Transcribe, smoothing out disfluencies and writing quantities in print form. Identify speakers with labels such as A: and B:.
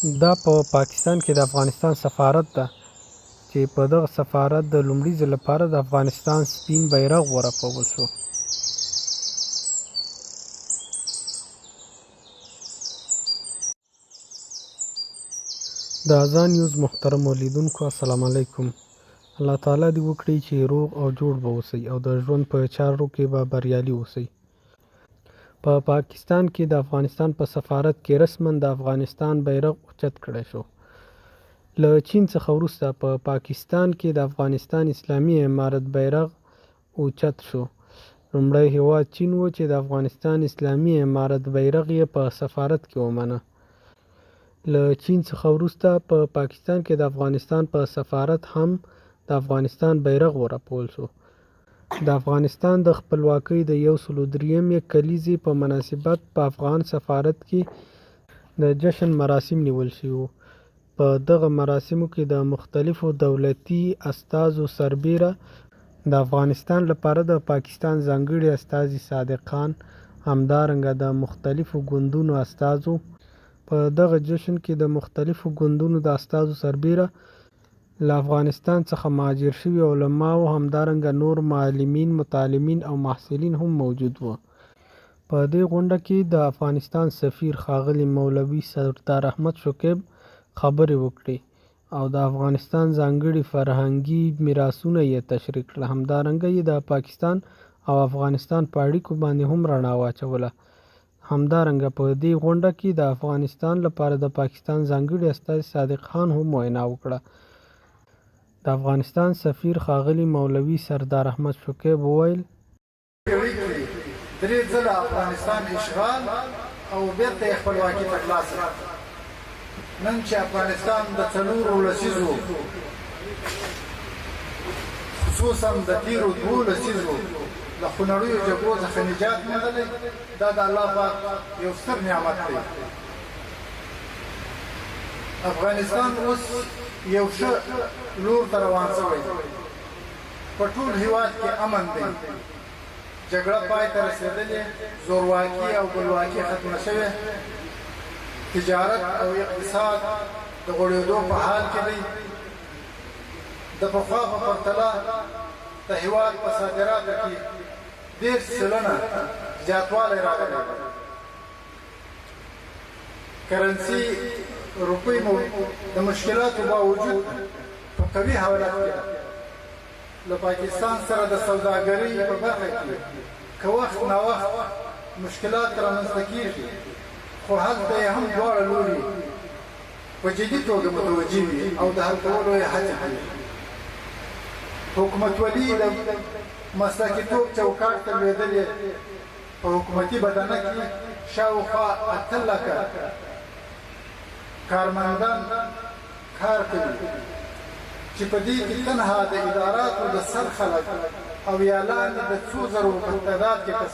A: دا په پاکستان کې د افغانستان سفارت ده چې په دغه سفارت د لومړي ځل لپاره د افغانستان سپین بیرغ ورپول شو. د اذان نیوز محترمو لیدونکو، السلام علیکم. الله تعالی دې وکړي چې روغ او جوړ به اوسئ او د ژوند په چارو کې به بریالي اوسئ. په پاکستان کې د افغانستان په سفارت کې رسما د افغانستان بیرغ اوچت کړی شو. له چین څخه وروسته په پاکستان کې د افغانستان اسلامي امارت بیرغ اوچت شو. لومړی هیواد چین و چې د افغانستان اسلامي امارت بیرغ یې په سفارت کې ومنه. له چین څخه وروسته په پاکستان کې د افغانستان په سفارت هم د افغانستان بیرغ ورپول شو. د افغانستان د خپلواکۍ د 103مې کلیزې په مناسبت په افغان سفارت کې د جشن مراسم نیول شوي وو. په دغه مراسمو کې د مختلفو دولتي استازو سربیره د افغانستان لپاره د پاکستان ځانګړي استازي صادق خان، همدارنګه د مختلفو ګوندونو استازو، په دغه جشن کې د مختلفو ګوندونو د استازو سربیره له افغانستان څخه مهاجر شوي علماوو، همدارنګه نور معلمین، متعلمین او محصلین هم موجود وو. په دې غونډه کې د افغانستان سفیر ښاغلي مولوي سردار احمد شکیب خبرې وکړې او د افغانستان ځانګړي فرهنګي میراثونه یې تشریح کړل. همدارنګه یې د پاکستان او افغانستان په اړیکو باندې هم رڼا واچوله. همدارنګه په دې غونډه کې د افغانستان لپاره د پاکستان ځانګړي استازي صادق خان هم وینا وکړه. د افغانستان سفیر ښاغلي مولوي سردار احمد شکیب وویل،
B: پېړۍ کې درې ځله افغانستان اشغال او بېرته یې خپلواکي ترلاسه کړه. نن چې افغانستان د څلورو لسیزو، خصوصاً د تېرو دوو لسیزو له خونړیو جګړو څخه نجات موندلی، دا د الله پاک یو ستر نعمت دی. افغانستان اوس یو ښه لور ته روان شوی دی. په ټول هیواد کې امن دی، جګړه پای ته رسیدلې، زورواکي او بلواکي ختمه شوې، تجارت او اقتصاد د غوړیدو په حال کې دی. د پخوا په پرتله د هیواد په صادراتو کې 30% زیاتوالی راغلی دی. کرنسي روپۍ مو د مشکلاتو باوجود په قوي حالت کې ده. له پاکستان سره د سوداګرۍ په برخه کې که وخت ناوخت مشکلات رامنځته کېږي، خو حل ته یې هم دواړه لوري په جدي توګه متوجه وي او د حل کولو یې هڅې کېږي. حکومتولي د مسلکیتوب چوکاټ ته لوېدلې. په حکومتي بدنه کې شاوخوا 8 لکه کارمندان کار کوي چې په دې کې تنها د اداراتو د سر خلک او یا لاندې د څو زرو په تعداد کې کسان